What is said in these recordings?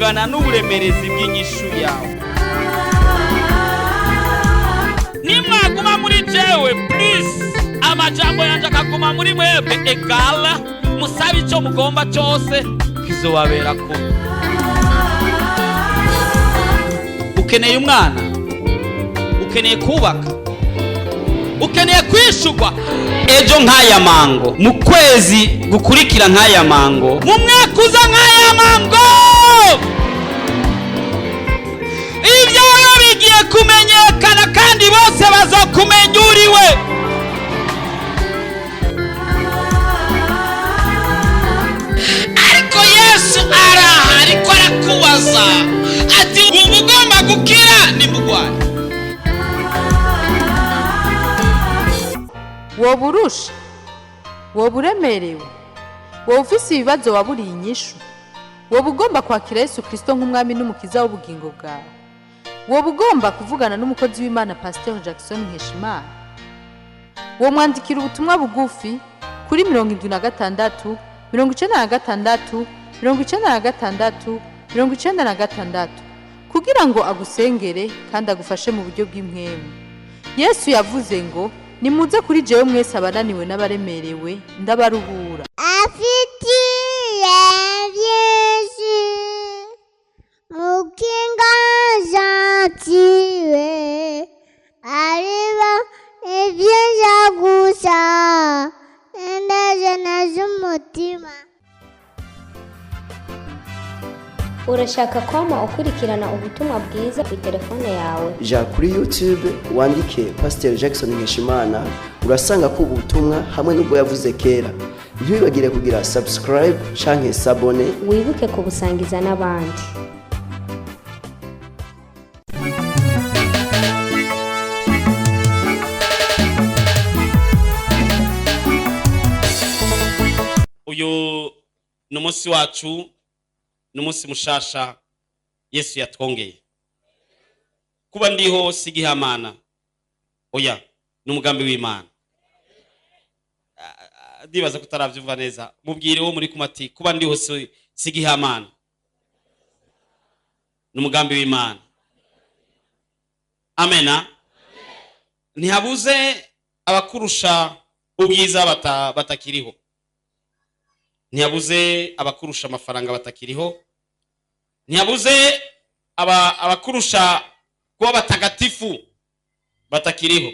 Bungana n'uburemerezi bw'inyishu yawe. Nimwaguma muri jewe, please, amajambo yanje akaguma muri mwebwe, egala musabe ico mugomba cyose, kizobabera kumwe. Ukeneye umwana, ukeneye kubaka, ukeneye kwishurwa ejo nk'aya mango, mu kwezi gukurikira nk'aya mango, mu mwaka uza nk'aya mango. Ibyawe bigiye kumenyekana kandi bose bazokumenya uriwe. Ariko Yesu araha, ariko arakubaza ati: "Wumva ugomba gukira nimugwaye?" Woba urusha, woba uremerewe, woba ufise ibibazo waburiye inyishu, woba ugomba kwakira Yesu Kirisito nk'umwami n'umukiza w'ubugingo bwawe, woba ugomba kuvugana n'umukozi w'Imana Pasiteri Jackson Nkeshimana, womwandikira ubutumwa bugufi kuri 76 96 96 96 kugira ngo agusengere kandi agufashe mu buryo bw'impwemu. Yesu yavuze ngo: "Nimuze kuri jewe mwese abananiwe n'abaremerewe, ndabaruhura." Afitiye byinshi mukinga gentile, ariba ibyiza gusa indajana z'umutima. Urashaka kwama ukurikirana ubutumwa bwiza ku telefone yawe? Ja kuri YouTube wandike Pasiteri Jackson Nkeshimana, urasanga ko ubutumwa hamwe n'ubwo yavuze kera. Ntiwibagire kugira subscribe canke s'abonner. Wibuke kubusangiza n'abandi. Uyu ni umunsi wacu, ni umunsi mushasha Yesu yatwongeye. Kuba ndiho si igihamana, oya, ni umugambi w'Imana. Ndibaza ko utarabyumva neza. Mubwire wo muri kumati: "Kuba ndiho si igihamana, ni umugambi w'Imana." Amena. Ntihabuze abakurusha ubwiza batakiriho, ntiyabuze abakurusha amafaranga batakiriho, ntiyabuze abakurusha kuba batagatifu batakiriho.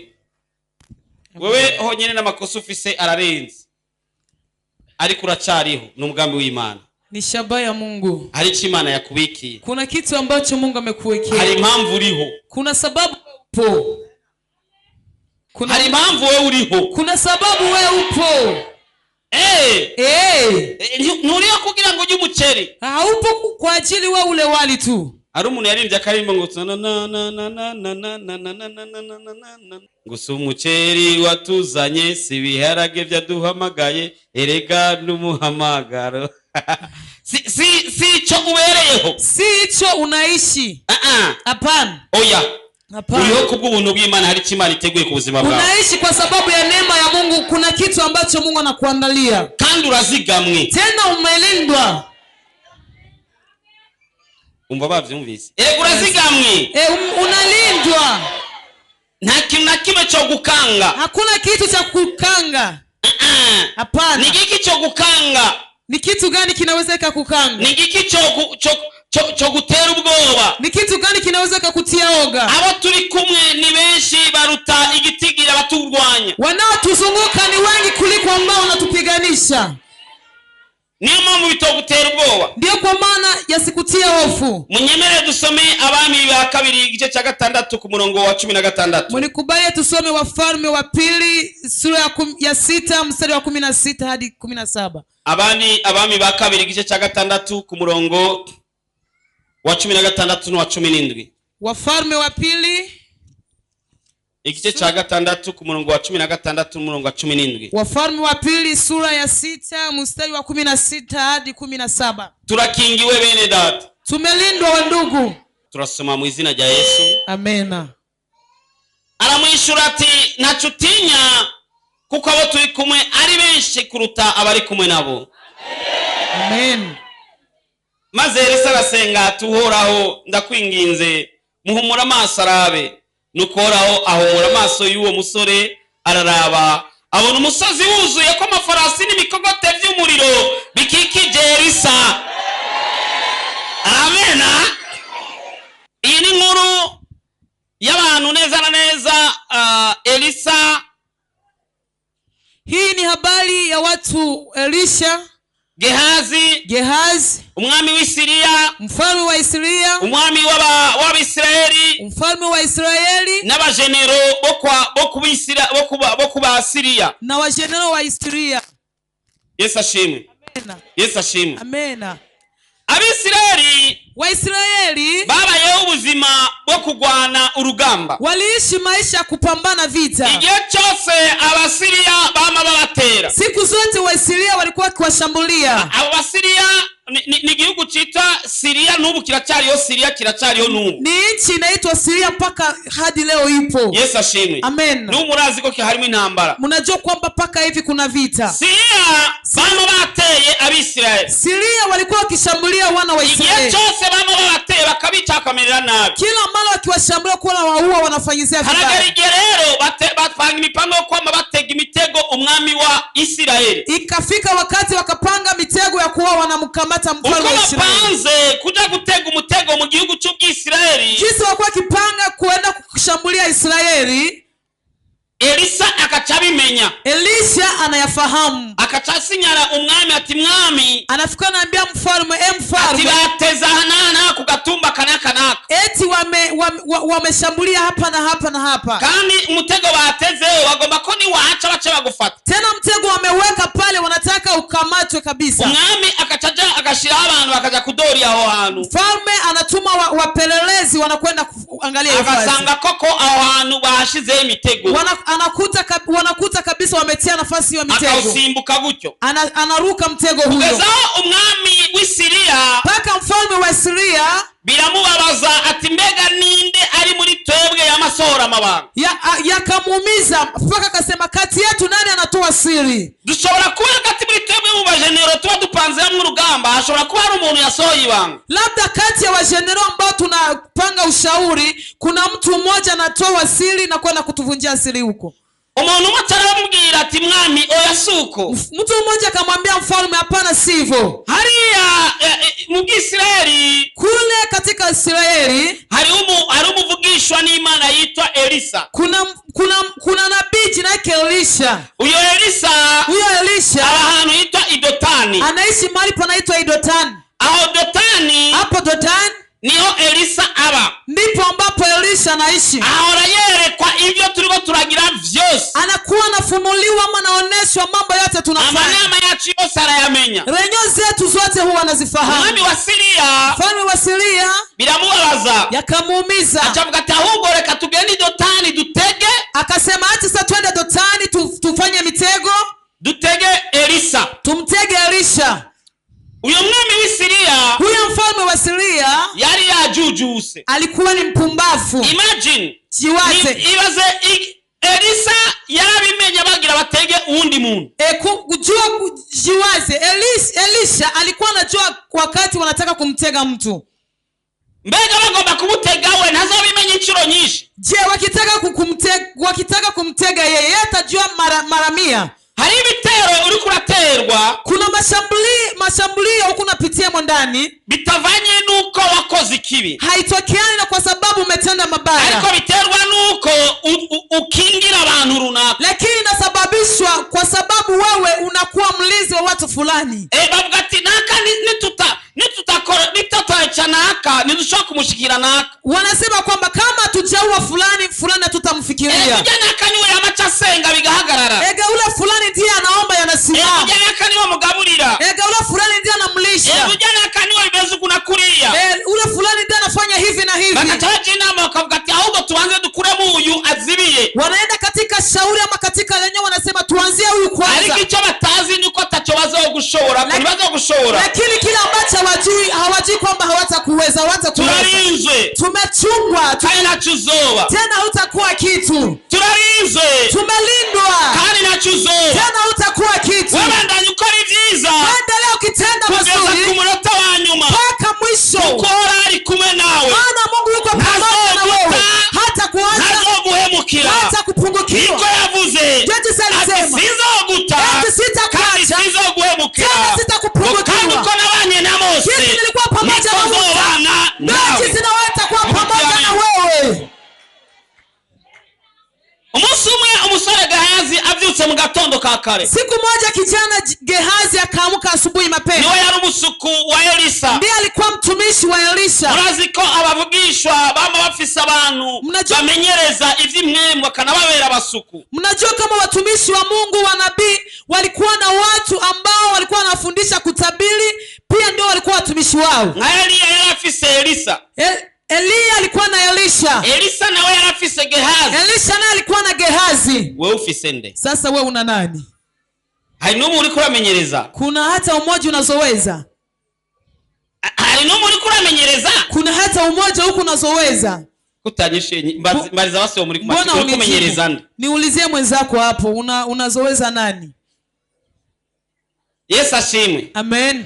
Wewe honyine n'amakosa ufise ararenze, ariko uracariho, ni umugambi w'Imana. Ni shabaha ya Mungu. Hari icyo Imana yakubikiye. Kuna kitu ambacho Mungu Hari amekuwekea. impamvu uriho. Kuna sababu upo. Kuna, Hari impamvu wewe uriho. kuna sababu wewe upo. Nturiho kugira ngo ujye umuceri. Haupo kwa ajili wewe ule wali tu. Hari umuntu yaririmbye akarimbo ngo na na na na na na na na na na na na na na na na, ngo si umuceri watuzanye, si ibiharage byaduhamagaye, erega n'umuhamagaro. Si icyo ubereyeho. Si hicho unaishi. Ah, ah. Hapana. Oya. Hapana. Uriho kubw'ubuntu bw'Imana, hari icyo Imana iteguye ku buzima bwawe. Unaishi kwa sababu ya neema ya Mungu. Kuna kitu ambacho Mungu anakuandalia. Kandi urazigamwe. Tena umelindwa. Umva bavyumvise? Erega urazigamwe. Unalindwa. Nta kintu na kimwe cyo gukanga. Hakuna kitu cha kukanga. Ah, ah. Ni Hapana. igiki cyo gukanga? Ni kitu gani kinaweza kukanga? Ni igiki cyo gutera ubwoba? Ni kitu gani kinaweza kukutia oga? Abo turi kumwe ni benshi, baruta igitigira baturwanya. Wanaotuzunguka ni wengi kuliko ambao wanatupiganisha. Niyo mpamvu bitogutera ubwoba. Ndiyo kwa maana yasikutie hofu. Munyemere dusome Abami ba Kabiri igice cya gatandatu ku murongo wa 16. Mnikubalie tusome Wafalme wa Pili sura ya 6 mstari wa 16 hadi 17. Abami ba Kabiri igice cya gatandatu ku murongo wa 16 n'uwa 17. Wafalme wa Pili Igice cya gatandatu ku murongo wa 16 n'umurongo wa 17. Wafalme wa Pili sura ya 6 mstari wa 16 hadi 17. Turakingiwe, bene data. Tumelindwa, wandugu. Turasoma mu izina rya Yesu. Amena. Aramwishyura ati: "Ntacyo utinya, kuko abo turi kumwe ari benshi kuruta abari kumwe nabo." Amen. Maze Elisa arasenga ati Uhoraho, ndakwinginze, muhumura amaso arabe. Nuko Uhoraho ahumura amaso y'uwo musore, araraba, abona umusozi wuzuye ko amafarasi n'imikogote by'umuriro bikikije Elisa. Amena. Iyi ni inkuru y'abantu neza na neza, Elisa, Hii ni habari ya watu Elisha, Gehazi, Gehazi, umwami w'i Siriya, mfalme wa Isiria, umwami w'Abisirayeli, mfalme wa Israeli, n'abajenero bo kwa bo kubisira bo kuba bo kubasiriya. Na wajenero wa Isiria. Yesu ashimwe. Amena. Yesu ashimwe. Amena. Abisirayeli Waisraeli babayeho ubuzima bwo kugwana urugamba. Waliishi maisha ya kupambana vita. Igihe cyose Abasiriya bama babatera. Siku zote Waisiria walikuwa wakiwashambulia. Abo Basiriya ni igihugu cyitwa Siriya, n'ubu kiracyariho. Siriya kiracyariho n'ubu. Ni nchi inaitwa Siria, mpaka hadi leo ipo. Yesu ashimwe. Amen. N'ubu murazi ko harimo intambara. Mnajua kwamba mpaka hivi kuna vita. Siriya bama bateye Abisirayeli. Siria walikuwa wakishambulia wana wa Igihe Israeli. cyose bama babateye, bakabica, bakamerera nabi. Kila mara wakiwashambulia, kuwa waua, wanafanyizia Haragera vibaya. igihe rero bapanga imipango yo kwama batega imitego umwami wa Isirayeli. Ikafika wakati wakapanga mitego ya kuwa wanamkamata Uko mfalme wa Israeli. bapanze kuja gutega umutego mu gihugu cy'Ubwisirayeli, Jinsi walikuwa wakipanga kuenda kushambulia Israeli, Elisa akaca abimenya. Elisha anayafahamu. Akaca asinyara umwami ati: "Mwami," Anafika anaambia mfalme, e ati, mfalme, "bateze aha n'aha n'aha ku gatumba aka n'aka n'aka." Eti wameshambulia hapa na hapa na hapa. Kandi umutego batezeho bagomba ko niwaca bace bagufata. Tena mtego wameweka pale, wanataka ukamatwe kabisa. Umwami akaca aja agashiraho abantu bakaja kudori aho hantu. Mfalme anatuma wapelelezi, wanakwenda kuangalia hiyo fasi. Agasanga koko aho hantu bahashizeho imitego. Wanakuta kabisa wametia nafasi hiyo mitego. Akawusimbuka gutyo. Anaruka mtego huyo. Kugezaho umwami w'i Siriya Mpaka mfalme wa Siria biramubabaza ati: "Mbega ninde ari muri twebwe yamasohora amabanga?" Yakamuumiza mpaka akasema, kati yetu nani anatoa siri? Dushobora kuba hagati muri twebwe mu bajenero tuba dupanze hamwe urugamba, hashobora kuba hari umuntu yasohoye ibanga. Labda kati ya wajenero ambao tunapanga ushauri kuna mtu mmoja anatoa siri na kwenda kutuvunjia siri huko. Umuntu umwe acaramubwira ati: "Mwami, oya, suko." Mtu mmoja akamwambia mfalme, hapana, sivyo. Hariya mu Bwisirayeli, Kule katika Israeli, hari umuvugishwa n'Imana yitwa Elisa. kuna nabii jina yake Elisha. Uyo Elisa Huyo Elisha aba ahantu hitwa Idotani. Anaishi mahali panaitwa Idotani. Aho Dotani Hapo Dotani niho Elisa aba. Ndipo ambapo Elisha anaishi. Ahora yerekwa ibyo turiko turagira vyose. Anakuwa anafunuliwa ama anaonyeshwa mambo yote tunafanya. Amanama yacu yose arayamenya. Réunion zetu zote huwa anazifahamu. Umwami wa Siriya Mfalme wa Siria biramubabaza. yakamuumiza. Acavuga ati: "Ahubwo reka tugende i Dotani dutege Akasema, acha sasa twende Dotani tufanye mitego, dutege Elisa." Tumtege Elisha. Uyo mwami w'i Siriya Huyo mfalme wa Siria yari yajujuse. Alikuwa ni mpumbavu. Imagine. Jiwaze. Ibaze Elisa yarabimenye bagira batege uwundi muntu. Jiwaze Elisha alikuwa anajua wakati wanataka kumtega mtu. Mbega bagomba kumutega we ntazobimenya inshuro nyinshi? Je, wakitaka kumtega yeye, yeye atajua mara 100? Hari ibitero uriko uraterwa Kuna mashambulio huku unapitia mo ndani, bitavanye n'uko wakoze ikibi, haitokeani na kwa sababu umetenda mabaya, ariko biterwa n'uko ukingira abantu runaka. Lakini inasababishwa kwa sababu wewe unakuwa mlinzi wa watu fulani. Bavuga ati naka nitutakora nitutaca naka ntidushobora kumushikira naka. Wanasema kwamba kama tujaua fulani fulani hatutamfikiria. Ujya naka niwe yamaca asenga bigahagarara. Ega ule fulani ndiye anaomba, yanasimama. Ujya naka niwe mugaburira. Ega ule fulani ndiye anamlisha. Ujya naka niwe bimeze uku na kuriya. Ule fulani ndiye anafanya hivi na hivi. Bagaca baja inama bakavuga ati ahubwo tubanze dukuremo uyu azibiye. Wanaenda katika shauri ama katika lenyewe, wanasema tuanzie huyu kwanza. Ariko icyo batazi nuko ataco bazogushobora, ntibazogushobora. Lakini kile ambacho hawajui kwamba hawatakuweza. Turarinzwe. Tumechungwa. Kandi ntacyo uzoba. Tena hutakuwa kitu. Turarinzwe. Tumelindwa. Kandi ntacyo uzoba. Tena hutakuwa kitu. Wabandanya ukora ibyiza Endelea ukitenda kugeza mazuri ku munota wa nyuma. Mpaka Yaravyutse mu gatondo ka kare. Siku moja kijana Gehazi akaamka asubuhi mapema. Niwe yari umusuku wa Elisa. Ndiye alikuwa mtumishi wa Elisha. Murazi ko abavugishwa bama bafise abantu bamenyereza ivy'impwemu bakanababera abasuku. Mnajua kama watumishi wa Mungu wa nabii walikuwa na watu ambao walikuwa wanafundisha kutabiri, pia ndio walikuwa watumishi wao. Nka Eliya yari afise Elisa. Eliya alikuwa na Elisha. Elisa nawe yari afise Gehazi. Elisha naye alikuwa na Gehazi. Wewe ufise nde? Sasa wewe una nani? Hari n'umwe uriko uramenyereza. Kuna hata umoja unazoweza. Hari n'umwe uriko uramenyereza. Kuna hata umoja huku unazoweza. Kutanyishe mbariza basi wo muri Mbona kumenyereza nde? Niulizie mwenzako hapo, unazoweza nani? Yesu ashimwe. Amen.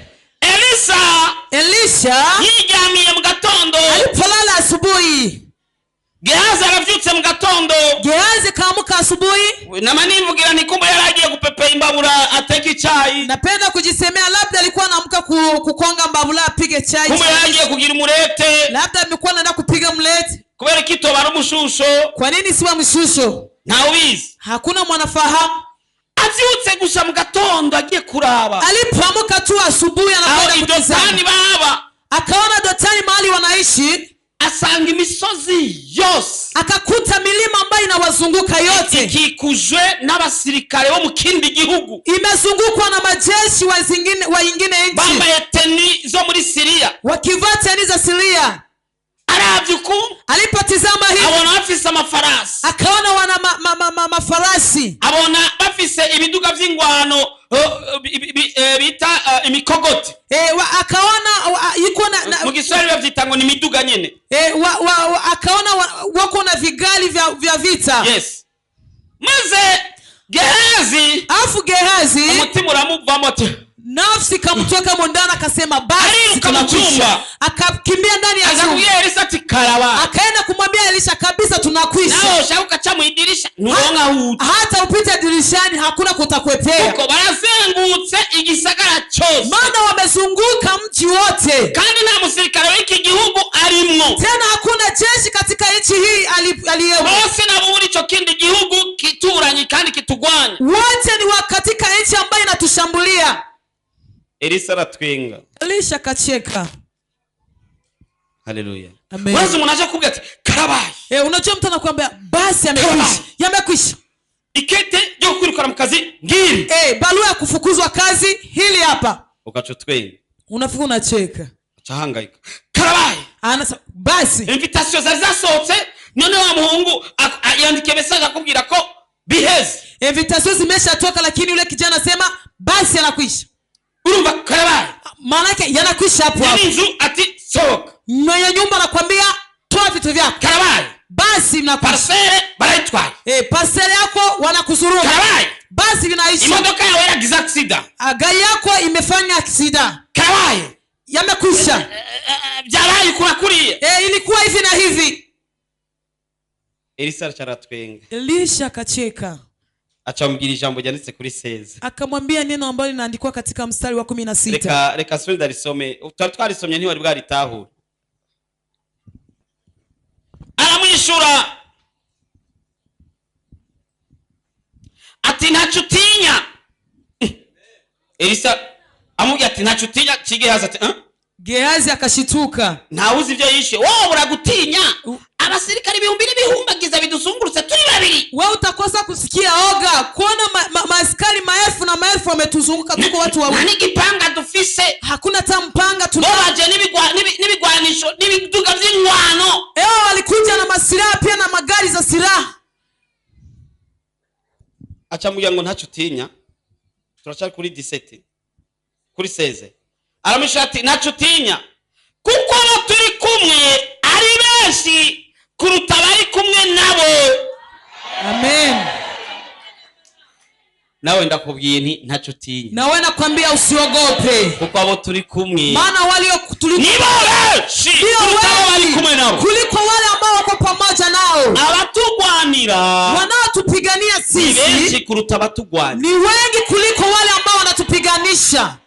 Elisha yiryamiye mu gatondo. Alipolala asubuhi. Gehazi aravyutse mu gatondo. Gehazi kaamka asubuhi. Nama nimvugira ni kumbe yaragiye gupepea imbabura ateka icayi. Napenda kujisemea labda alikuwa anaamka kukonga mbabura apige chai. Kumbe yaragiye kugira umurete. Labda amekuwa anaenda kupiga mlete. Kubera kitobara umushusho. Kwa nini siwa mshusho? Ntawizi. Hakuna mwanafahamu. Avyutse gusa mu gatondo agiye kuraba. Alipoamka tu asubuhi anakwenda kutazama. Baba. Akaona Dotani mahali wanaishi. Asanga imisozi yose. Akakuta milima ambayo inawazunguka yote. Ikikujwe n'abasirikare bo mu kindi gihugu. Imezungukwa na majeshi wa zingine wa ingine nchi. Bambaye teni zo muri Syria. Wakivaa teni za Syria. Aravye uku. Alipotizama hivi. Abona bafise amafarasi. Akaona wana mafarasi. Abona bafise ibiduga vy'ingwano bita imikogoti. Akaona yuko na mu Kiswahili bavyita ngo ni miduga nyene. Akaona wako na vigali vya vita. Yes. Maze Gehazi, afu Gehazi umutima uramuvamo ati nafsi kamtoka mondana akasema basi tunakwisha. Akakimbia ndani ya chumba. Elisa ati karaba. Akaenda kumwambia Elisha kabisa tunakwisha. Nawe ushaka ukaca mu idirisha nturonka huta. Hata upite dirishani hakuna kutakwepea. Kuko barazengutse igisagara cyose. Maana wamezunguka mji wote. Kandi nta musirikare w'iki gihugu arimwo. Tena hakuna jeshi katika nchi hii aliyemo. Bose nabo muri ico kindi gihugu kituranyi kandi kitugwanya. Wote ni wa katika nchi ambayo inatushambulia. Elisa aratwenga. Elisha kacheka. Haleluya. Amen. Wazi umuntu aje kubwira ati karabaye. Unajua mtu anakuambia basi yamekwisha. Yamekwisha. Ikete ryo kwirukana mu kazi ngiri. Barua ya kufukuzwa kazi hili hapa. Ukaca utwenga. Unafika unacheka. Acahangayika. Karabaye. Anasa basi. Invitation zari zasohotse none wa muhungu yandikiye message akubwira ko biheze. Invitation zimeshatoka lakini yule kijana anasema basi yanakwisha. Urumva karabaye. Maana yake yanakwisha hapo hapo. Inzu ati sohoka. Mwenye nyumba anakuambia toa vitu vyako. Karabaye. Basi mnakwisha. Parcelle barayitwaye. Parcelle yako wanakuzurumu. Karabaye. Basi vinaisha. Imodoka yawe yaragize accident. Gari yako imefanya accident. Karabaye. Yamekwisha. Byabaye kurakuriye. Ilikuwa hivi na hivi. Elisa aratwenga. Elisha akacheka. Acamubwira ijambo ryanditse kuri 16. Akamwambia neno ambalo linaandikwa katika mstari wa 16. Reka sore ndarisome. Twari twarisomye ntiwari bwaritahura. Aramwishura ati ntacyo utinya. Elisa amubwira ati ntacyo utinya. Gehazi ati Gehazi akashituka. Ntawuzi ibyo yishe. Wowe uragutinya. Abasirikari ibihumbi n'ibihumbagiza bidusungurutse turi babiri. Wewe utakosa kusikia oga kuona maaskari maelfu na maelfu wametuzunguka tuko watu wawili. Nani gipanga dufise? Hakuna hata mpanga tuna. Baje n'ibigwanisho n'ibiduga vy'ingwano. Walikuja na masilaha pia na magari za silaha. Acha mugira ngo ntacyo utinya. Turacari kuri 17. Kuri 16. Aramwisha ati ntacyo utinya. Kuko abo turi kumwe ari benshi kuruta abari kumwe nabo. Amen. Nawe ndakubwiye nti ntacyo utinya. Nawe nakwambia usiogope. Kuko abo turi kumwe. Maana walio tuli ni benshi kuruta abari kumwe nabo. Kuliko wale ambao wako pamoja nao. Abatugwanira. Wanaotupigania sisi. Ni benshi kuruta abatugwanya. Ni wengi kuliko wale ambao wanatupiganisha.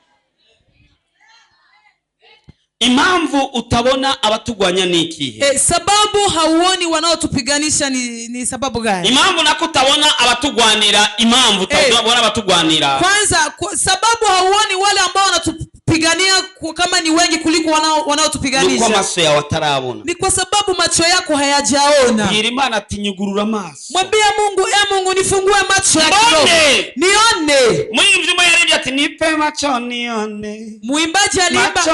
Impamvu utabona abatugwanya ni ikihe? Sababu hauoni wanaotupiganisha ni sababu gani? Impamvu nako utabona abatugwanira, impamvu utabona abatugwanira. Kwanza sababu hauoni wale ambao wanatupigania kama ni wengi kuliko wanaotupiganisha. Ni kwa maso yawe atarabona. Ni kwa sababu macho yako hayajaona. Bwira Imana ati nyugurura amaso. Mwambie Mungu, Mungu nifungue macho ya kiroho. Nione. Mwimvyi yaririmbye ati nipe macho nione. Mwimbaji aliimba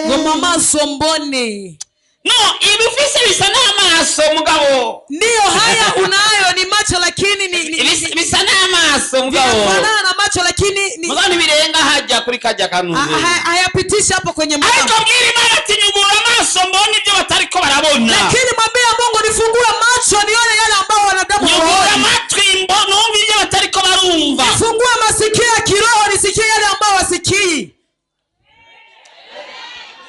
ngoma maso mbone. No, ibi ufise bisa n'amaso mugabo. Ndio haya unayo ni macho lakini ni bisa n'amaso mugabo. Vinafanana na macho lakini ni mugabo nibirenga hajya kuri kajya kanuze. Hayapitisha hapo kwenye mlango. Ariko bwira Imana ati nyugurura amaso mbone ibyo batariko barabona. Lakini mwambie Mungu nifungue macho nione yale ambao wanadamu hawaoni. Nyugurura amatwi mbone numve ibyo batariko barumva. Nifungue masikio ya kiroho nisikie yale ambao wasikii.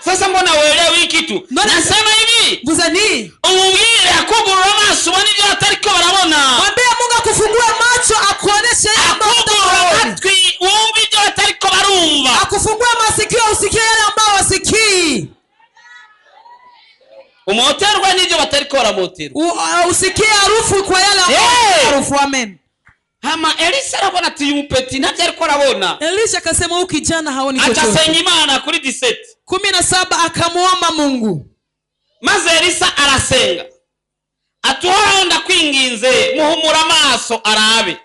Sasa mbona uelewi kitu? Nasema hivi. Muzani. Umubwire akugurura amaso ubone ibyo batariko barabona. Mwambie Mungu akufungue macho akuoneshe yale ambayo akugurura amatwi wumve ibyo batariko barumva. Akufungue masikio usikie yale ambayo wasikii. Umoterwa n'ibyo batariko baramoterwa. Usikie harufu kwa yale ambayo harufu. Amen. Hama Elisa arabona ati uyu mupeti ntabyo ariko arabona. Elisha akasema huyu kijana haoni chochote. Acasenga Imana kuri 17. 17 akamuomba Mungu. Maze Elisa arasenga. Ati Uhoraho ndakwinginze muhumura amaso arabe.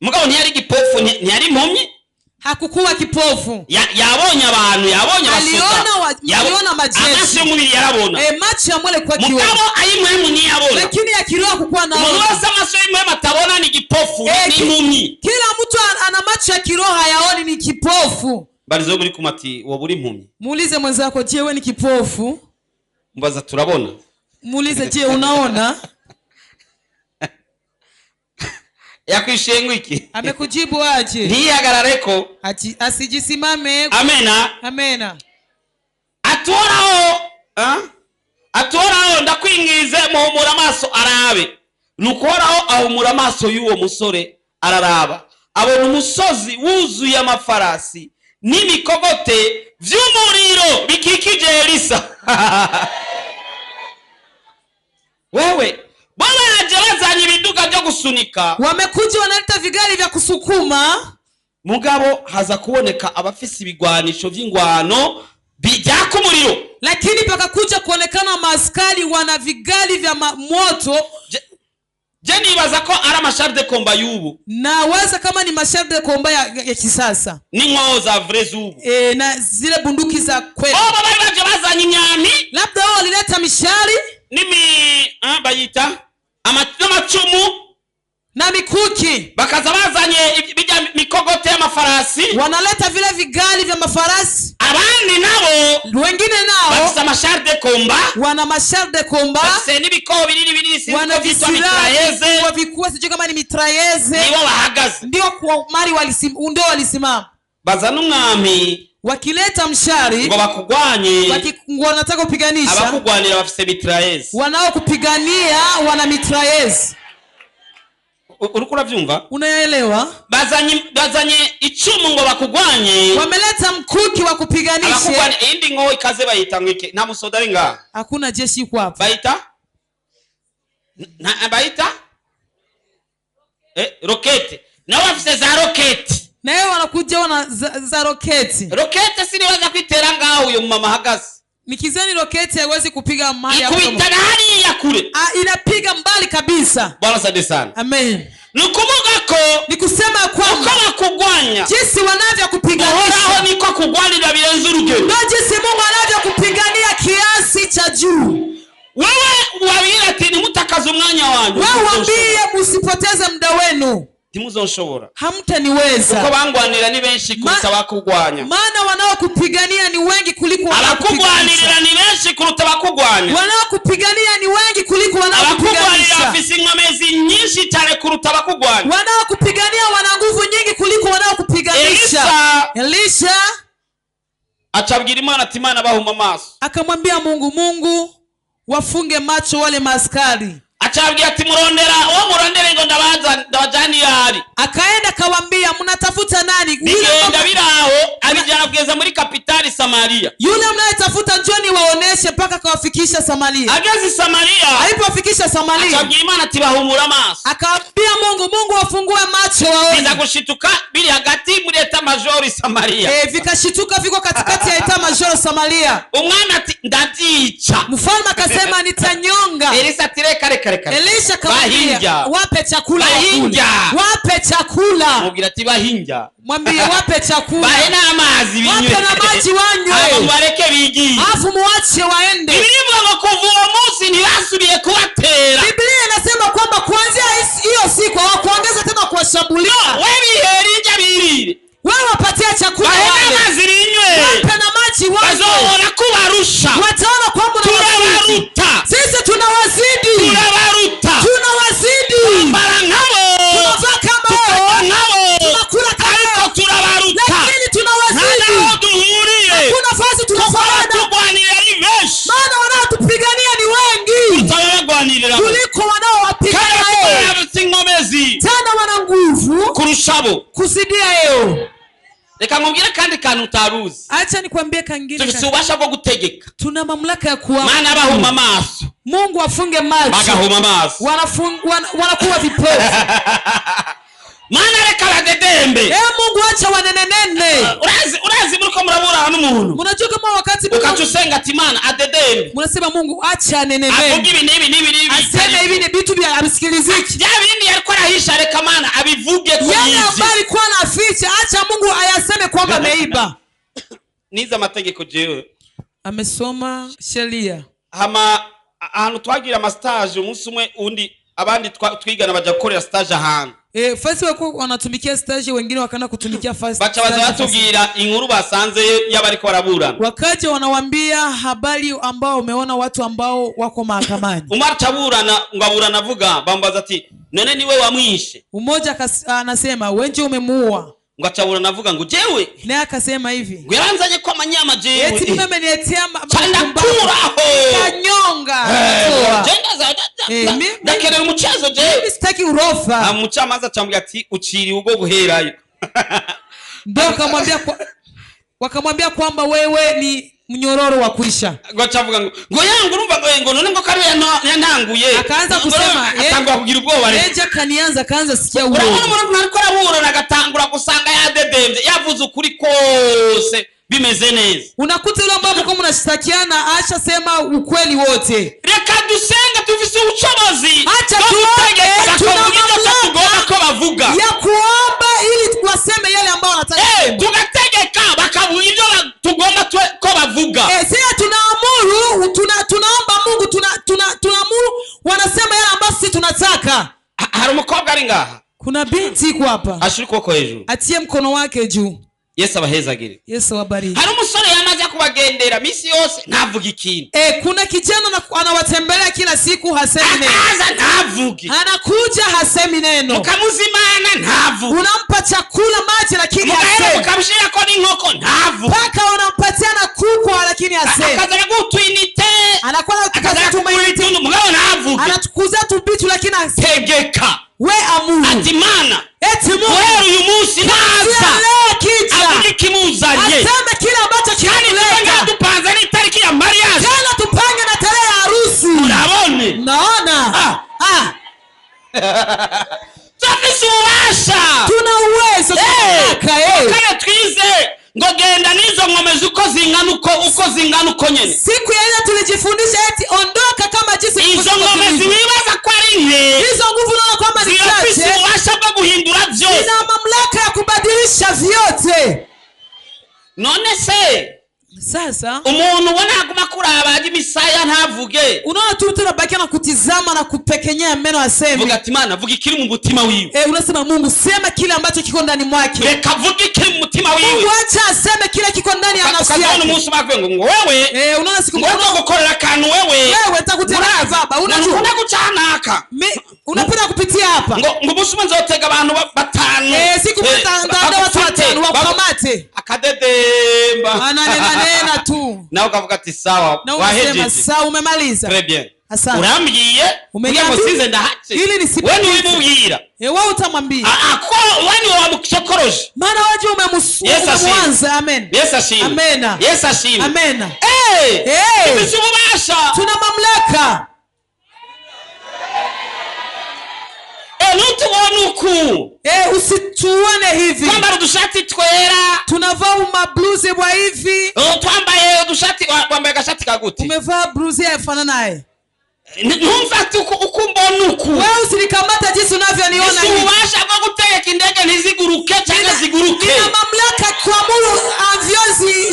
Mugabo ntiyari gipofu, ntiyari impumyi. Hakukuwa kipofu. Yabonye abantu, yabonye abasoda. Aliona majeshi. Amaso y'umubiri yarabona. Macho ya mwele kwa kioo. Mugabo ay'impwemu ntiyabona. Lakini ya kiroho hakukuwa naona. Umuntu wese amaso y'impwemu atabona ni gipofu, ni impumyi. Kila mtu ana macho ya kiroho hayaoni, ni kipofu. Barizo muri kumati wowe uri impumyi. Muulize mwenzako, je, wewe ni kipofu? Mbaza turabona. Muulize, je, unaona? Yakwishenga iki? Amekujibu aje? Ntiyagarareko. Asijisimame. Amena. Amena. Atoraho, atoraho ndakwingize muhumura amaso arabe. Nukoraho ahumura amaso y'uwo musore araraba. Abona umusozi wuzuye amafarasi n'imikogote vy'umuriro bikikije Elisa. Wewe baraje bazanye ibiduga byo gusunika. Wamekuja wanaleta vigari vya kusukuma. Mugabo haza kuboneka abafisi ibigwanisho vy'ingwano bijyaka umuriro. Lakini pakakuja kuonekana maaskari wana vigari vya moto. Je nibaza ko ari amashar de combat y'ubu. Nawaza kama ni mashar de combat ya kisasa. N'inkoho za vrai z'ubu. Na zile bunduki za kweli. Bo bari baje bazanye imyami. Labda wao walileta mishari nimi bayita amacumu na mikuki. Bakaza bazanye bijya mikogote y'amafarasi. Wanaleta vile vigali vya mafarasi. Abandi nabo wengine nao bafise amashar de combat. Wana mashar de combat. Bafise n'ibikoho binini binini sinzi wana ko vyitwa mitrailleuses. Kwa vikuwa sijui kama ni mitrailleuses. Nibo bahagaze. Ndio kwa mari ndio walisimama. Bazana umwami wakileta mshari ngo bakugwanye. Wanataka kupiganisha. Abakugwanira bafise mitrailleuses. Wanaokupigania wana mitrailleuses. Uriko uravyumva? Unaelewa? Bazanye icumu ngo bakugwanye. Wameleta mkuki wa kupiganisha. Abakugwanye indi nko ikaze bayita ngike. Nta musoda ari ngaha. Hakuna jeshi yuko hapa. Bayita? Na bayita? Rokete. Na wafise za rokete. Na yeye wanakuja wana za roketi. Rokete siniweza kwitera ngaho uyo mama hagaze. Nikizani roketi haiwezi kupiga mahali hapo. Ikuita hali ya kule. Inapiga mbali kabisa. Bwana asante sana. Amen. Nukuvuga ko ni kusema kwamba uko bakugwanya. Jinsi wanavyokupiganisha. Uhoraho niko kugwanira birenze urugero. Ndio jinsi Mungu anavyokupigania kiasi cha juu. Wewe wabwira ati nimutakaze umwanya wanyu. Wewe waambie msipoteze muda wenu. Ntimuzonshobora. Hamtaniweza. Uko bangwanira ni benshi kuruta bakugwanya. Maana wanaokupigania ni wengi kuliko wanaokupigania. Abakugwanirira ni benshi kuruta bakugwanya. Wanaokupigania ni wengi kuliko wanaokupiganisha. Abakugwanira bafise inkomezi nyinshi cyane kuruta bakugwanya. Wanaokupigania wana nguvu nyingi kuliko wanaokupiganisha. Elisha acabwira Imana ati Imana bahuma amaso. Akamwambia Mungu, Mungu wafunge macho wale maaskari. Acabwira ati murondera uwo murondere ngo ndabaza ndabajani yari. Akaenda akawambia, mnatafuta nani? Bigenda biraho abijana kugeza muri kapitali Samariya. Yule mnayetafuta njoni waoneshe, mpaka akawafikisha Samaria. Ageze Samariya, Alipowafikisha Samaria, acabwira Imana ati bahumura amaso. Akaambia Mungu, Mungu wafungue macho waone. Biza gushituka biri hagati muri eta majori Samariya. Vikashituka viko katikati ya eta majoro Samaria. Umwami ati ndabyica. Mfalme akasema nitanyonga. Elisa ati reka reka reka. Elisha akamwambia Bahinja. wape chakula wakule. Bahinja. Wape chakula. Mubwira ati bahinja. Mwambie wape chakula. Bahe n'amazi binywe. Wape na maji wanywe. Abo mubareke bigiye. Alafu muache waende. Bibiliya ivuga ngo kuva uwo munsi ntibasubiye kubatera. Biblia inasema kwamba kuanzia hiyo siku hawakuongeza tena kuwashambulia. We bihera indya birire. Wewe wapatie chakula Bahe wale. n'amazi binywe. Wape na maji wanywe. Bazobona ko ubarusha. Wataona kwamba unawazidi. Turabaruta. Sisi tunawazidi. Turabaruta. Tunawazidi. Twambara nkabo. Tunavaa kama wao. Tukarya nkabo. Tunakula kama Ariko wao. turabaruta. Lakini Nta tunawazidi. naho duhuriye. Hakuna nafasi Kuko tunafanana. abatugwanirira ari benshi. Maana wanaotupigania ni wengi Tutababagwanirira. kuliko wanaowapigana yeye. Kandi bafite inkomezi Tena wana nguvu kurusha bo. kuzidia yeo. Reka nkubwire kandi kantu utaruzi. Acha nikwambie kangine. Dufite ububasha bwo gutegeka. Tuna mamlaka ya kuamuru. Mana bahuma amaso. Mungu afunge macho. Bagahuma amaso. Wanakuwa vipofu. Mana reka badedembe. Mungu acha wanenenene. Urazi muriko murabura n'umuntu. Mnajua kama wakati Ukaca usenga ati Mana adedembe. mnasema Mungu acha anenenene. Avuga ibi n'ibi n'ibi n'ibi. Aseme hivi ni vitu vya abisikiliziki. Bya bindi yariko arahisha reka Mana abivuge ko Yale yivye. ambayo alikuwa anaficha acha Mungu ayaseme kwamba ameiba. Nize amategeko jewe. Amesoma sheria. Hama ahantu twagira ama stage umunsi umwe undi abandi twigana baja gukorera stage ahantu. Fasi wako wanatumikia stage, wengine wakaenda kutumikia fasi. Baca baza batubwira inkuru basanze y'abariko baraburana. Wakaja wanawambia habari ambao umeona watu ambao wako mahakamani. Umwe acaburana ngo aburana avuga bambaza ati none niwe wamwishe. Mmoja anasema wenje umemuua. Ngo acaburana avuga ngo jewe. Naye akasema hivi. Ngo yaranzanye ko amanyama jewe. Eti mimi ameniletea Ndakuraho. Kanyonga. Ndakenera umucezo jewe. Mimi sitaki urofa. Umucamanza acambwira ati uciriwe ubwo guherayo. Ndio wakamwambia kwamba wewe ni mnyororo wa kuisha. Ngo acavuga ngo yangu urumva ngo none ngo kari yantanguye. Akaanza kusema atangura kugira ubwoba rero. Eja kanianza kaanza sikia uoga. Urabona umuntu ariko araburana agatangura gusanga yadedemvye yavuze ukuri kose bimeze neza. Unakuta yule ambaye mko mnashtakiana acha sema ukweli wote. Reka dusenge tufise ubushobozi. Acha tuombe, tuna tugomba ko bavuga. Ya kuomba ili waseme yale ambao wanataka. Tugategeka bakavuga ibyo tugomba ko bavuga. Sisi tunaamuru, tunaomba Mungu, tunaamuru wanasema yale ambayo sisi tunataka. Hari umukobwa ari ngaha. Kuna binti iko hapa. Ashira ukuboko hejuru. Atie mkono wake juu. Yesu abahezagire. Yesu awabariki. Hari umusore yamaze kubagendera misi yose ntavuga ikintu. Kuna kijana anawatembelea kila siku hasemi neno. Akaza ntavuge. Anakuja hasemi neno. Mukamuzimana ntavuge. Unampa chakula maji lakini hasemi. Mukamshira ko n'inkoko ntavuge. Paka unampatia na kuku lakini hasemi. Akaza gutuinite. Anakuwa anatukuza mugabo ntavuge. Anatukuza tubitu lakini hasemi. Tegeka. We amuru. Ati Mana. Eti Mungu. Wewe uyu munsi naza. Avuge ikimuzanye. Aseme kile ambacho kinamleta. Kandi tupanze n'itariki ya mariage. Tena tupange na tarehe ya harusi. Urabone. Naona. Tufise ububasha. Tuna uwezo. Kandi twize ngo genda n'izo nkomezi uko zingana uko zingana uko nyene. Siku ya ile tulijifundisha eti ondoka kama jinsi izo nkomezi wibaza ko ari nke. Hizo nguvu unaona kwamba ni chache. Zirafise ububasha bwo guhindura byose. Zina mamlaka ya kubadilisha vyote. None se sasa umuntu ubona aguma kuraba imisaya ntavuge. Unaona tu mtu anabakia na kutizama na kupekenyea meno aseme. Vuga ati Mana vuga ikiri mu mutima wiwe. Unasema Mungu sema kile ambacho kiko ndani mwake. Reka vuga ikiri mu mutima wiwe. Mungu acha aseme kile kiko ndani ya nafsi yake. Ukaona umunsi bavuye ngo wewe. Unaona siku ngo gukorera akantu wewe. Wewe utakutenda baba. Unajua unagucanaka. Unapenda kupitia hapa. Ngo umunsi umwe nzotega abantu batanu. Siku moja watu watano wakamate. Akadedemba. Ananena nena tu. Na ukavuga ati sawa wahejeje. Sawa umemaliza. Très bien. Asante. Urambwiye kugira ngo Umeniambia sinze ndahace. ili nisipite. We ntiwimubwira. Eh, wewe utamwambia. Ah, ah, ko we niwe wamushokoroje. Maana wewe Yesu ashimwe. umemwanza. Amen. Yesu ashimwe. Amena. Yesu ashimwe. Amena. Eh, Eh. dufise ububasha. Tuna mamlaka. Eh, ntutubone uku. Eh, usituone hivi. Twambara udushati twera. Tunavaa mabluzi bwa hivi. Oh, twambaye udushati wambaye agashati kaguti. Umevaa bluzi yafanana naye. Ntumfate uku mbona uku. Wewe usinikamata jinsi unavyoniona Ese hivi. ububasha bwo gutegeka indege ntiziguruke cyangwa ziguruke. Nina mamlaka kuamuru avyo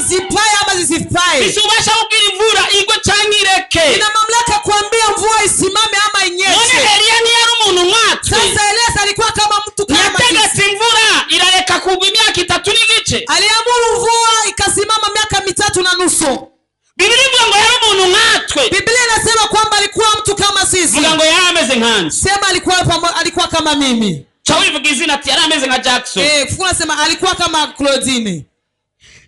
zipae ama zisipae. Ese ububasha bwo kubwira imvura igwe cyangwa ireke. Nina mamlaka kuambia mvua isimame ama None inyeshe. Eliya ntiyari umuntu nkatwe. Sasa Elias alikuwa kama mtu kama sisi. Yategetse imvura irareka kugwa imyaka 3.5. Aliamuru mvua ikasimama miaka 3.5. Bibiliya ivuga ngo yari umuntu nkatwe. Biblia inasema kwamba alikuwa mtu kama sisi. Vuga ngo yari ameze nkanjye. Sema alikuwa kama mimi. Ca wivuga izina ati yari ameze nka Jackson. Funga sema alikuwa kama Claudine.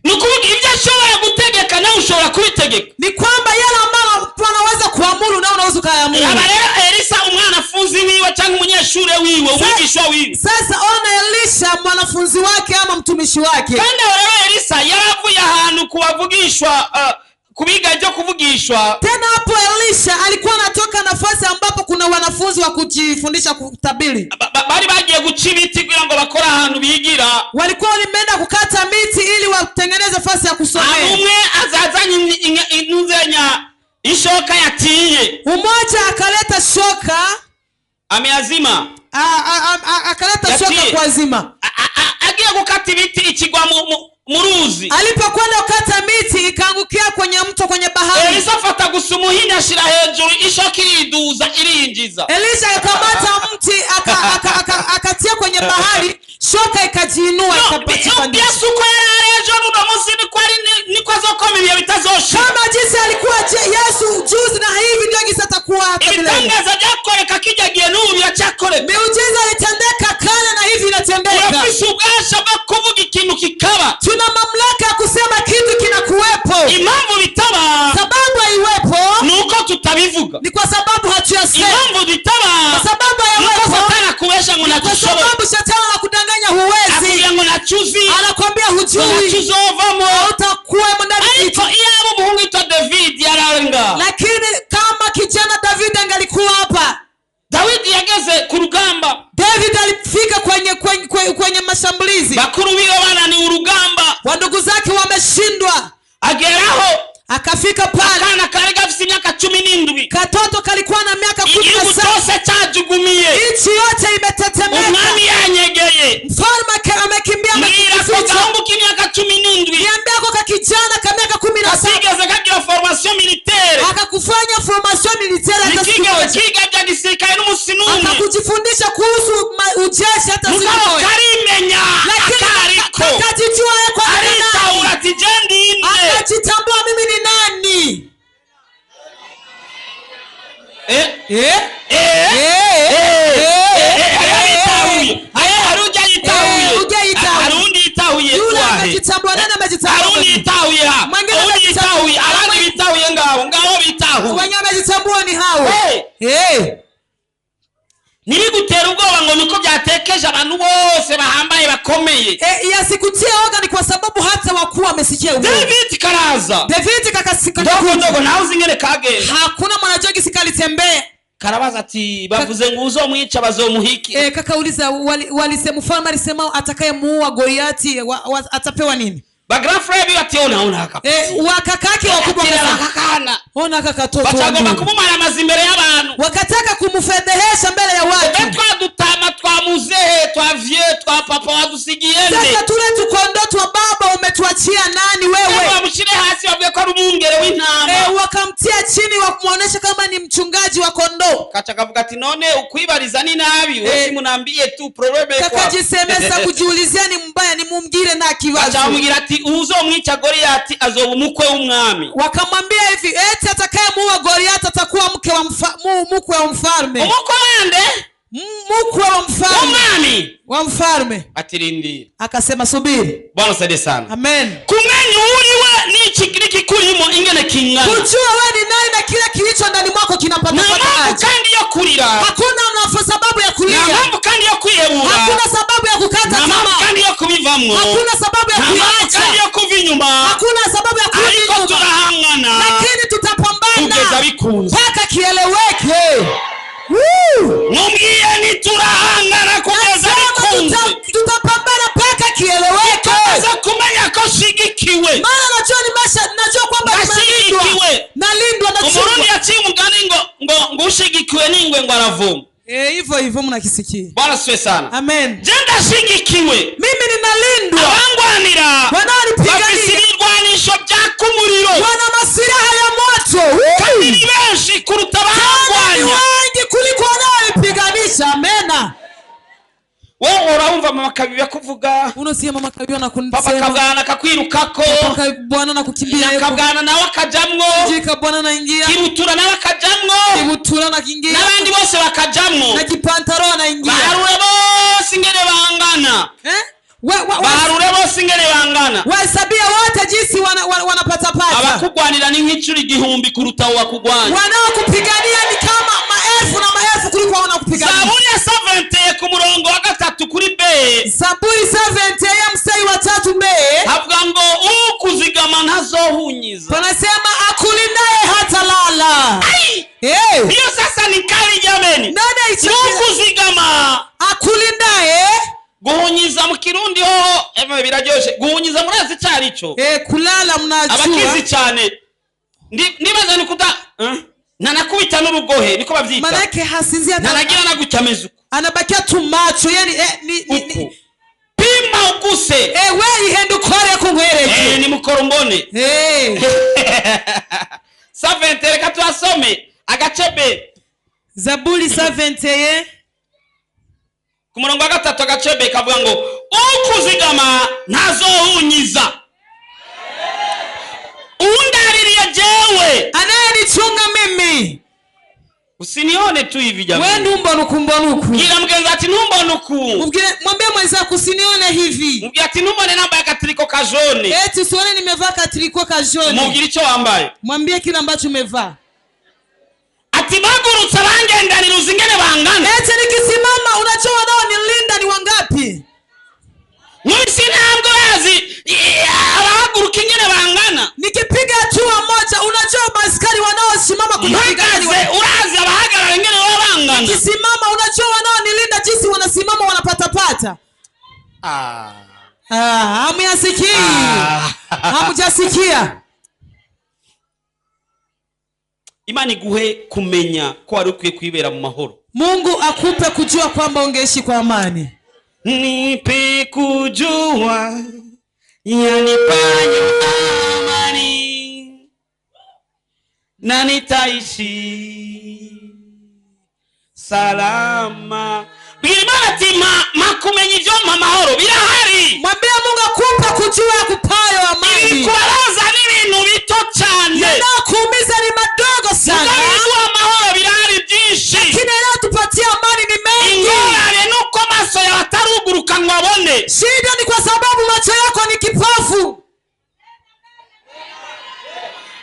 Ni ukuvuga ibyo ashobora gutegeka nawe ushobora kubitegeka. Ni kwamba yale ambayo mtu anaweza kuamuru na unaweza ukayaamuru. Aba rero Elisa umwanafunzi wiwe cyangwa umunyeshuri wiwe, umwigisha wiwe. Sasa ona Elisha mwanafunzi wake ama mtumishi wake. Kandi aho rero Elisa yaravuye ahantu kubavugishwa, kubiga ibyo kuvugishwa. Tena hapo Elisha alikuwa anatoka nafasi ambapo kuna wanafunzi wa kujifundisha kutabiri. Bari bagiye guca ibiti kugira ngo bakore ahantu bigira. Walikuwa wameenda kukata miti ili watengeneze nafasi ya kusomea. Umwe azazanye inuzenya ishoka yatiye. Mmoja akaleta shoka. Ameazima. Akaleta shoka kwa zima. Agiye gukata ibiti ikigwa muruzi. Alipokwenda kukata miti ikaangukia kwenye mto, kwenye bahari. Elisa afata gusa umuhini ashira hejuru, ishoka iriduza irinjiza. Elisha akakamata mti akatia kwenye bahari, shoka ikajiinua ikapandisha. Yesu ko yari ejo n'uno munsi niko ari niko azokoma ibihe bitazoshira. Kama jinsi alikuwa Yesu juzi na hivi ndio jinsi atakuwa hata milele. Ibitangaza byakoreka kijya gihe n'ubu biracyakoreka. Miujiza ilitendeka kale na hivi inatendeka. Urafise ububasha bwo kuvuga ikintu kikaba. Tuna mamlaka ya kusema kitu kinakuwepo. Impamvu bitaba, sababu haiwepo, nuko tutabivuga. Ni kwa sababu hatuyasema. Impamvu bitaba, kwa sababu haiwepo, nuko Satani akubesha ngo kwa ntagishoboye. sababu shetani anakudanganya huwezi. Akubwira ngo ntacuzi. Anakwambia hujui. Ntacuzovamo. Hautakuwa ndani Ariko kitu. iyo aba umuhungu witwa David yararenga. Lakini kama kijana David angalikuwa hapa. Dawidi yageze ku rugamba. David alifika kwenye mashambulizi. Bakuru biwe bananiwe urugamba. Wandugu zake wameshindwa. Ageraho akafika pale. Akana kari gafise imyaka 17. Katoto kalikuwa na miaka kumi na Igihugu saba. cyose cyajugumiye. Nchi yote imetetemeka. Umwami yanyegeye. Mfalme amekimbia Mbwira ko amekificha. gahungu k'imyaka 17. Niambia kwa kijana ka miaka 17. Katigeze kagira formation militaire. Akakufanya formation militaire hata siku Nikigeze moja. kiga bya gisirikare n'umunsi n'umwe. Akakujifundisha kuhusu ujeshi hata siku Mugabo moja. karimenya Lakini akariko. akajijua yeye kwa ni nani. Aritahura ati je ndinde. Akajitambua mimi ni nani. Hari ujya yitahuye. Ujya yitahuye. Hari undi yitahuye. Yule Wahe. amejitambua, nani amejitambua? Hari undi yitahuye ha. Mwingine Undi amejitambua. yitahuye. Abandi bitahuye ngabo. Ngabo bitahuye. Wenye amejitambua ni hao. Ntibigutera ubwoba ngo niko byatekeje abantu bose bahambaye bakomeye. Yasikutie woga ni kwa sababu hata wakuu wamesikia uoga. David karaza. David kakasika. Ndogo ndogo nawe uzi ingene kagenda. Hakuna mwanajogi sikalitembea. Karabaza ati bavuze ngo uzomwica bazomuhiki. Kakauliza walisema mfalme alisema atakayemuua Goliati atapewa nini? Ba grand frère biwe ati ona ona aka. Wakakake wakubwa Ati wakasema, akakana. Ona aka katoto Bacagomba wangu. kumumara amazi imbere y'abantu. Wakataka kumfedhehesha mbele ya watu. Ebe twadutama twa muzehe twa vieux twa papa wadusigiye nde. Sasa tule tukondo twa baba umetuachia nani wewe? Ebe bamushire hasi bavuge ko ari umwungere w'intama. Wakamtia chini wakumwonyesha kama ni mchungaji wa kondoo. Kaca kavuga ati none ukwibariza ni nabi, wewe munambie tu probleme kwa. Kakajisemesa kujiulizia ni mbaya ni mumgire na kibazo. Bacamubwira ati uzomwica Goliati azoba umukwe w'umwami. Wakamwambia hivi, eti atakayemuua Goliati atakuwa mke wa mkwe wa mfalme. Umukwe wande? Mkwe wa mfalme, W'umwami wa mfalme ati rindira. Akasema subiri. Bwana saidie sana. Amen. Kumenya uriwe n'iki n'ikikurimo ingene kingana. Kujua wewe ni nani na kile kilicho ndani mwako Nta kinapatapata mpamvu aje. kandi yo kurira, Hakuna sababu ya nta kulia, mpamvu kandi yo kwihebura, hakuna sababu ya kukata nta mpamvu tamaa, kandi yo kubivamwo, hakuna sababu ya nta mpamvu kuiacha, kandi yo kuva inyuma, hakuna sababu ya kurudi ariko nyuma, turahangana lakini kugeza tutapambana bikunze. mpaka kieleweke. Woo! Mubwiye ni turahangana kugeza Sema bikunze. tutapambana mpaka kieleweke. Aza kumenya ko shigikiwe. Maana najua najua kwamba nimelindwa, Ndashigikiwe. nalindwa, Umurundi nachungwa. yaciye umugani ngo ngo ngo ushigikiwe n'ingwe ngo aravuma. Hivyo hivyo mnakisikia. Bwana siwe sana. Amen. Je, ndashigikiwe. Mimi ninalindwa, Abangwanira bafise wanaonipigania ibirwanisho byaka umuriro, wana masilaha ya moto. kandi Woo! ni benshi kuruta Tena ni abangwanya. wengi kuliko wanaonipiganisha. Amena. Wowe urabumva mama Kabibi akuvuga, Unasikia mama Kabibi papa anakunisema, Kabwana akakwirukako, papa bwana anakukimbia yeko, Kabwana nawe akajamwo, jika bwana anaingia, Kibutura nawe akajamwo, kibutura anaingia, n'abandi bose bakajamwo. na kipantaro anaingia. Baharure bose ingene bangana, Eh? baharure bose ingene bangana. Wahesabia wote jinsi wanapatapata. Abakugwanira ni nk'inshuro 1000 kuruta uwo bakugwanya. Wanaokupigania ni kama maelfu na maelfu kuliko wanaokupigania. Zaburi ya 70 ku murongo wa 3 kuri B, Zaburi 70 mstari wa 3 B havuga ngo ukuzigama ntazohunyiza. panasema akulindaye hatalala. Ai! Eh, Hiyo sasa ni kali jameni. nani aicheke Ukuzigama, akulindaye guhunyiza mu Kirundi hoho eme biraryoshe. Guhunyiza murazi icari cyo? Kulala mnajua. Abakizi cyane. Ndibaza ni kuta ntanakubita n'urugohe niko bavyita. Manake hasinzia hata, Ntanagira na gutya ameze uko. anabakia tu macho yani ni, Uku. ni, Pima uguse. We ihenda ukore kunkwereke. Ni mukoro mbone. 70 reka tuhasome agace B. Zaburi 71 Ku murongo wa 3 agace B kavuga ngo ukuzigama ntazohunyiza. Undaririye jewe, anayenichunga mimi. Usinione tu hivi jamani. Wewe ntumbone uku mbone uku. Bwira mugenzi ati ntumbone uku. Mwambie mwenzako usinione hivi. Mubwire ati ntumbone nambaye akatriko ka jaune. Eti usione nimevaa katriko ka jaune. Mubwire icyo wambaye. Mwambie kile ambacho umevaa. Ati bagurutse bangendanira uzi ingene bangana. Eti nikisimama unajua wanaonilinda ni wangapi? Mwisi ntabwo bazi abahaguruka ingene bangana. Nikipiga hatua moja unajua maaskari wanaosimama kunipigania ni Mpagaze urazi abahagarara ingene baba bangana. Nikisimama unajua wanaonilinda jinsi wanasimama wanapatapata. Hamuyasikii. Hamujasikia. Imana iguhe kumenya ko wari ukwiye kwibera mu mahoro. Mungu akupe kujua kwamba ungeishi kwa amani. Nipe kujua yanipayo amani na nitaishi salama. Bwira Imana ati ma kumenya ibyo mpa amahoro birahari. Mwambie Mungu akupe kujua yakupayo amani. Ibikubaraza ni ibintu bito cyane. Yanayokuumiza ni madogo sana. Ibiguha amahoro birahari byinshi. Lakini yanayotupatia amani ni mengi. Ingorane nuko amaso yawe ataruguruka ngo abone. Shida ni kwa sababu macho yako ni kipofu.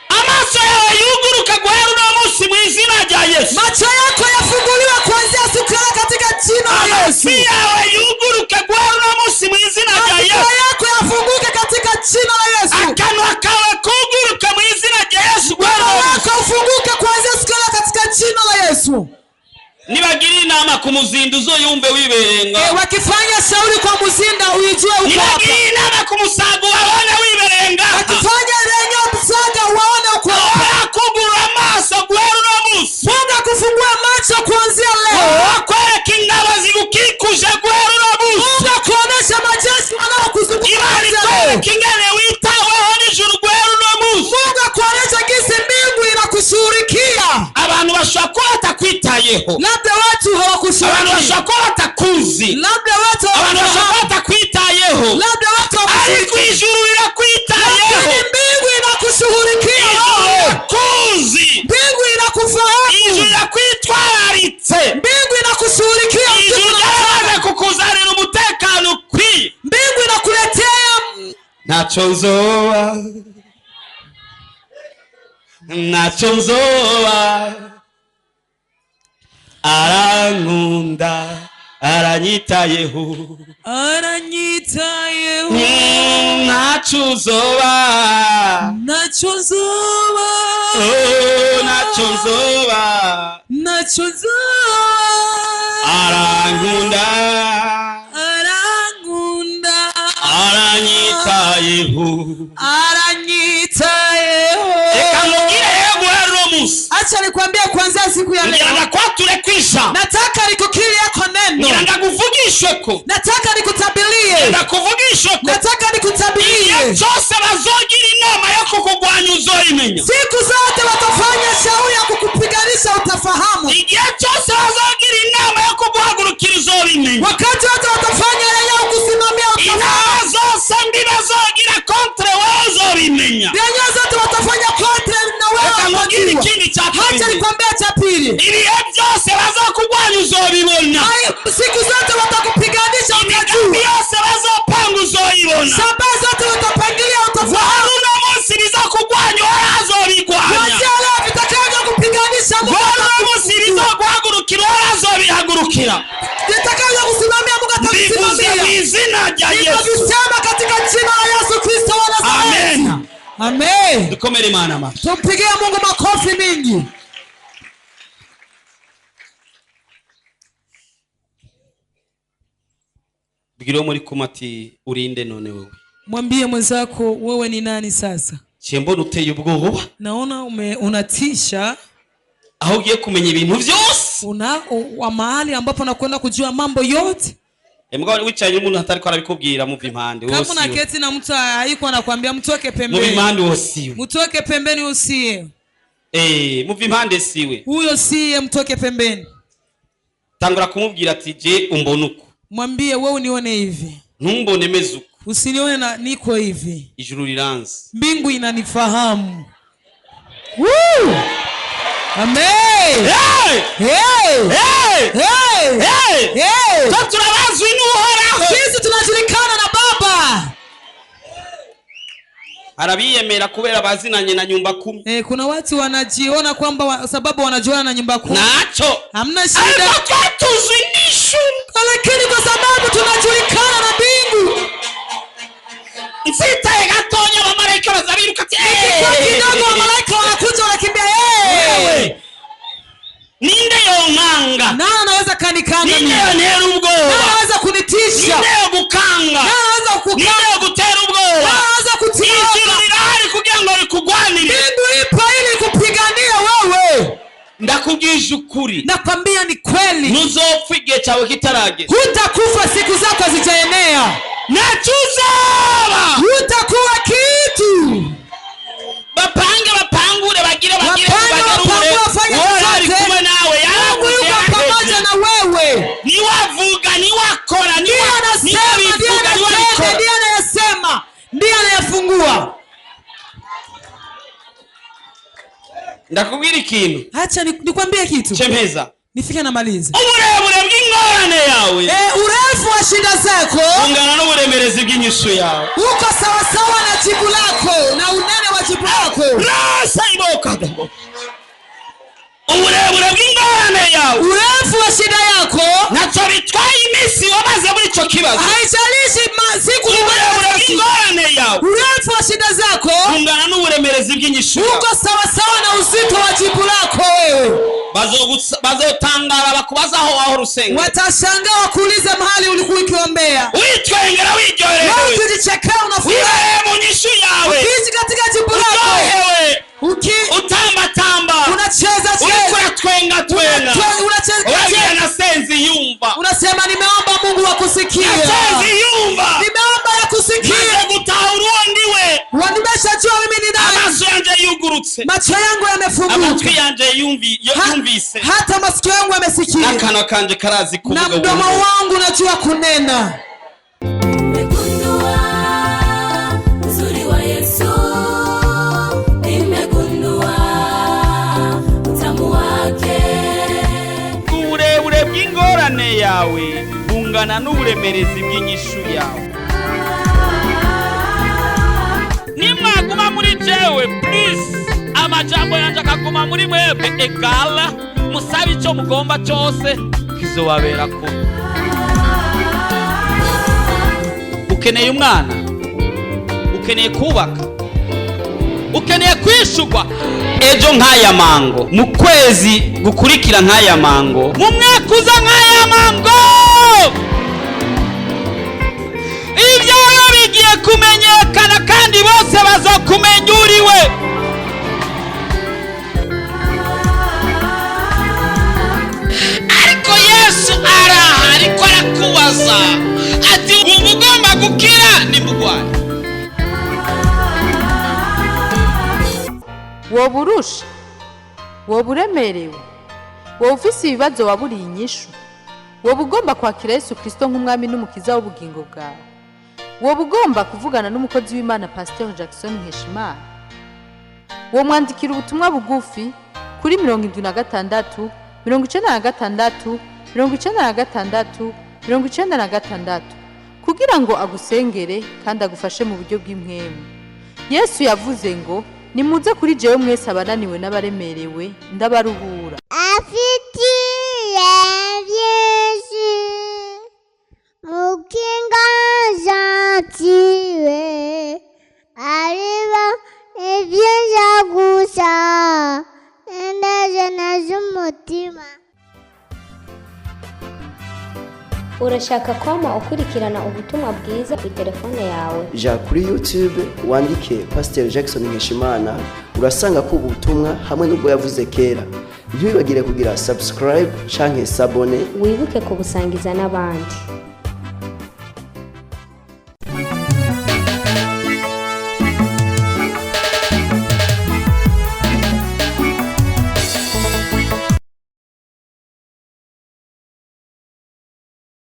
Amaso yawe yuguruka guhera uno munsi mu izina rya Yesu. Macho yako yafunguliwe kuanzia siku ya leo katika jina la Yesu. Amaso yawe yuguruka guhera uno munsi mu izina rya Macho Yesu. yako yafunguke katika jina la Yesu. Akanwa kawe kuguruka mu izina rya Yesu guhera Mdomo uno munsi. wako ufunguke kuanzia siku ya leo katika jina la Yesu. Nibagira inama ku muzinda uzoyumve wiberenga. Wakifanya shauri kwa muzinda uijue uko hapa. Nibagira inama ku musago wabone wiberenga. Wakifanya renyo msaga waone uko hapa. Wakugura amaso guhera uno munsi. Mungu akufungua macho kuanzia leo. Wakwereka ingabo zigukikuje guhera uno munsi. Mungu akuonesha majeshi wanaokuzunguka Imana kuanzia leo. ikwereka ingene witaweho n'ijuru guhera uno munsi. Mungu akuonesha jinsi mbingu inakushughulikia. Abantu bashobora kuba batakwitayeho. Labda watu Abantu hawakushughulikia. bashobora kuba batakuzi. Labda watu Abantu bashobora hawakufahamu. kuba batakwitayeho. Labda watu Ariko hawakushughulikia. ijuru rirakwitayeho. Lakini mbingu inakushughulikia Ijuru wewe. rirakuzi. Mbingu inakufahamu. Ijuru rirakwitwararitse. Mbingu inakushughulikia Ntacyo nzoba, ntacyo nzoba. Arankunda, aranyitayeho. Aranyitayeho. Ntacyo uzoba. Ntacyo nzoba. Oh, ntacyo nzoba. Ntacyo nzoba. Arankunda. Arankunda. Aranyitayeho. Aranyitayeho. Reka nkubwire rero guhera uno munsi, Acha nikwambie kuanzia siku ya ngira leo, ndakwature kw'ijambo, nataka nikukiri yako neno, ngira ndakuvugishwe ko, nataka nikutabilie, ndakuvugishwe ko nataka igihe nikutabilie. cyose bazogira inama yo kukugwanya uzoyimenya. Siku zote watafanya shauri ya kukupiganisha, utafahamu. Igihe cyose bazogira inama yo kuguhagurukira uzobimenya. Wakati wote watafanya yenye kusimamia, utafahamu. Inama zose mbi bazogira contre wowe uzobimenya. Yenye zote watafanya kontra na Reka wewe nkubwire utajua. ikindi cya Hacha kabiri, nikwambia cha pili, ibihe byose bazokugwanya uzobibona. Ai, siku zote watakupiganisha, Imigambi utajua. yose bazopanga uzoyibona. Shabaha zote watapangilia, utafahamu. Guhera uno munsi bizokugwanya uhorazobigwanya. Kuanzia leo vitakavyo kupiganisha, Mungu Guhera uno munsi atakusimamia. bizoguhagurukira uhorazobihagurukira. Vitakavyo kusimamia, Mungu Mbivuze mu atakusimamia. izina rya Yesu. Ninavisema katika jina la Yesu Kristo wa Nazareti. Amen. Amen. Dukomere Imana amashyi. Tumpigie Mungu makofi mingi. Bwira uwo muri kumwe ati urinde none wewe. Mwambie mwenzako wewe ni nani sasa? Nciye mbona uteye ubwoba. Naona unatisha. Aho ugiye kumenya ibintu byose. Una wa mahali ambapo nakwenda kujua mambo yote. Mugabo wicaranye n'umuntu atariko arabikubwira, muva impande Kama wowe siwe. unaketi na mtu haiko anakwambia mtoke Muva pembeni. impande wowe siwe. Mtoke pembeni usiye. Muva impande siwe. Huyo siye, mtoke pembeni. Tangura kumubwira ati je umbona uko. Mwambie wewe unione hivi. Ntumbone meze uko. Usinione na niko hivi. Ijuru riranzi. Mbingu inanifahamu. Woo! Amen. Hey! Hey! Hey! Hey! Hey! Hey! Twe turabazwi n'Uhoraho. Sisi tunajulikana na Baba. Arabiyemera kubera bazinanye na nyumba kumi. Kuna watu wanajiona kwamba sababu wanajuana na nyumba kumi. Nacho. Hamna shida. Ariko twe tuzwi n'ijuru. Lakini kwa sababu tunajulikana na mbingu. Nsitaye gatonya abamarayika baza biruka ati Kwa kidogo "Eh!" malaika wanakuja wanakimbia. Hey! Wewe, ninde yonkanga? Nani anaweza kanikanga Ninde mimi? yontera Nani ubwoba? anaweza kunitisha? Ninde yogukanga? Nani anaweza Ninde kukanga? yogutera Nani ubwoba? anaweza kutia? Ijuru rirahari kugira ngo rikugwanire. Mbingu ipo ili kupigania wewe. Ndakubwije ukuri, Nakwambia ni kweli, ntuzopfa igihe cyawe kitaragera. hutakufa siku zako hazijaenea, Ntacyo uzaba. hutakuwa kitu. Bapange bapangure bagire bagire Wapange, bagarure. wapangue, wafanye Uhoraho ari chochote. kumwe nawe. Mungu Yaravuze, yuko pamoja yaraheje. na wewe. Niwavuga, niwakora, Ndiye anasema, ndiye niwabivuga, anatenda, niwabikora. ndiye anayesema, ndiye anayefungua. Ndakubwira ikintu. Acha nikwambie kitu, Chemeza nifike namaliza. uburebure bw'ingorane yawe Urefu wa shida zako ungana n'uburemerezi bw'inyishu yawe. uko sawasawa na jibu lako na unene wa jibu lako. Rasa iboka. Uburebure bw'ingorane yawe Urefu wa shida yako ntacyo bitwaye iminsi wamaze muri icyo kibazo. haijalishi siku Uburebure bw'ingorane yawe urefu wa shida zako ungana n'uburemerezi bw'inyishu yawe. uko sawasawa na uzito wa jibu lako wewe. Bazotangara bakubaza aho wahora usenga. Watashangaa wakuulize mahali ulikuwa ukiombea. Witwengera Wewe wiryoherewe, ukijichekea unafurahi, wibereye mu nyishu yawe, ukiishi katika jibu lako, uryohewe, uki utambatamba, unacheza uriko cheza, uratwengatwenga, unacheza urabwira cheza, na senzi yumva, unasema nimeomba Mungu akusikie, na senzi yumva, nimeomba yakusikie, maze gutahura uwo ndiwe, nimeshajua mimi ni nani, amaso yanje yugurutse, macho yangu yamefunguka, amatwi yanje yumvise, hata masikio yangu yamesikia, n'akanwa kanje karazi na kuvuga mdomo ubuntu. wangu najua kunena. Nimegundua uzuri wa Yesu, nimegundua utamu wake. Uburebure bw'ingorane yawe bungana n'uburemerezi bw'inyishu yawe. Nimwaguma muri jewe plus amajambo yanje akaguma muri mwebwe, égale musabe icyo mugomba cyose, kizobabera kuba. Ukeneye umwana, ukeneye kubaka, ukeneye kwishurwa ejo nk'aya mango, mu kwezi gukurikira nk'aya mango, mu mwaka uza nk'aya mango, ibyawe bigiye kumenyekana kandi bose bazokumenya uriwe. Ariko Yesu araha, ariko arakubaza ati: "Wumva ugomba gukira nimugwaye?" Woba urusha, woba uremerewe, woba ufise ibibazo waburiye inyishu, woba ugomba kwakira Yesu Kirisito nk'umwami n'umukiza w'ubugingo bwawe, woba ugomba kuvugana n'umukozi w'Imana Pasiteri Jackson Nkeshimana, womwandikira ubutumwa bugufi kuri 76 96 96 96 kugira ngo agusengere kandi agufashe mu buryo bw'impwemu. Yesu yavuze ngo: "Nimuze kuri jewe mwese abananiwe n'abaremerewe, ndabaruhura." Afitiye byinshi mukinga gentile, ariba ibyiza gusa indajana z'umutima. Urashaka kwama ukurikirana ubutumwa bwiza ku telefone yawe? Ja kuri YouTube wandike Pasiteri Jackson Nkeshimana, urasanga ko ubutumwa hamwe n'ubwo yavuze kera. Ntiwibagire kugira subscribe canke s'abonner. Wibuke kubusangiza n'abandi.